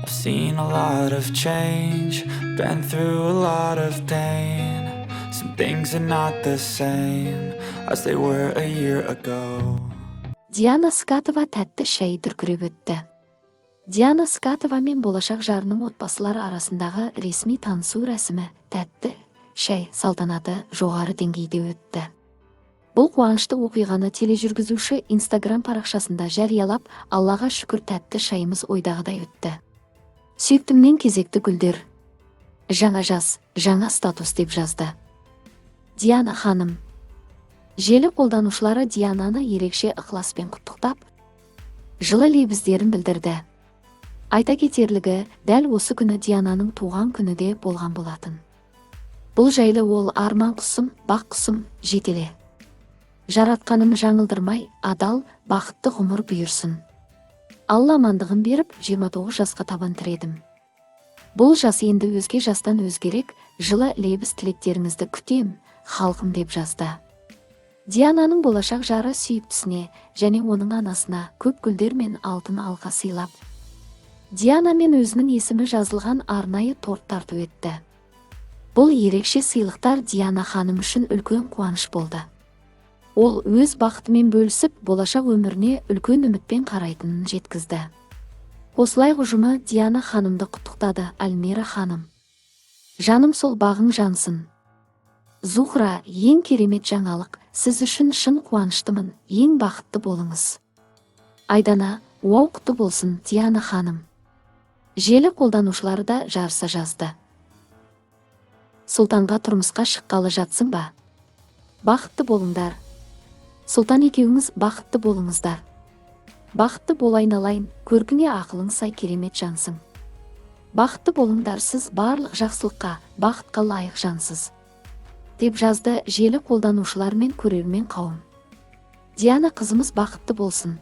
I've seen a lot of change, been through a lot of pain. Some things are not the same as they were a year ago. Диана Скатова тәтті шай дүркіреп өтті. Диана Скатова мен болашақ жарының отбасылары арасындағы ресми танысу рәсімі тәтті шай салтанаты жоғары деңгейде өтті. Бұл қуанышты оқиғаны тележүргізуші Инстаграм парақшасында жариялап, «Аллаға шүкір, тәтті шайымыз ойдағыдай өтті. Сүйіктімнен кезекті гүлдер. Жаңа жас, жаңа статус», – деп жазды. Диана ханым. Желі қолданушылары Диананы ерекше ықыласпен құттықтап, жылы лебіздерін білдірді. Айта кетерлігі, дәл осы күні Диананың туған күні де болған болатын. Бұл жайлы ол: «Арман құсым, бақ құсым, жетеле. Жаратқаным жаңылдырмай, адал, бақытты ғұмыр бұйырсын. Алла амандығын беріп, 29 жасқа табан тіредім. Бұл жас енді өзге жастан өзгерек, жылы лебіз тілектеріңізді күтем, халқым», – деп жазды. Диананың болашақ жары сүйіктісіне және оның анасына көп гүлдер мен алтын алқа сыйлап, Диана мен өзінің есімі жазылған арнайы торт тарту етті. Бұл ерекше сыйлықтар Диана ханым үшін үлкен қуаныш болды. Ол өз бақытымен бөлісіп, болашақ өміріне үлкен үмітпен қарайтынын жеткізді. Осылай ұжымы Диана ханымды құттықтады. Альмира ханым: «Жаным сол, бағың жансын. Зухра, ең керемет жаңалық, сіз үшін шын қуаныштымын, ең бақытты болыңыз». Айдана: «Уау, құтты болсын, Диана ханым». Желі қолданушылары да жарыса жазды. «Сұлтанға тұрмысқа шыққалы жатсың ба? Бақытты болыңдар. Сұлтан екеуіңіз бақытты болыңыздар. Бақытты бол, айналайын, көркіңе ақылың сай керемет жансың. Бақытты болыңдар, сіз барлық жақсылыққа, бақытқа лайық жансыз», – деп жазды желі қолданушылар мен көрермен қауым. Диана қызымыз бақытты болсын.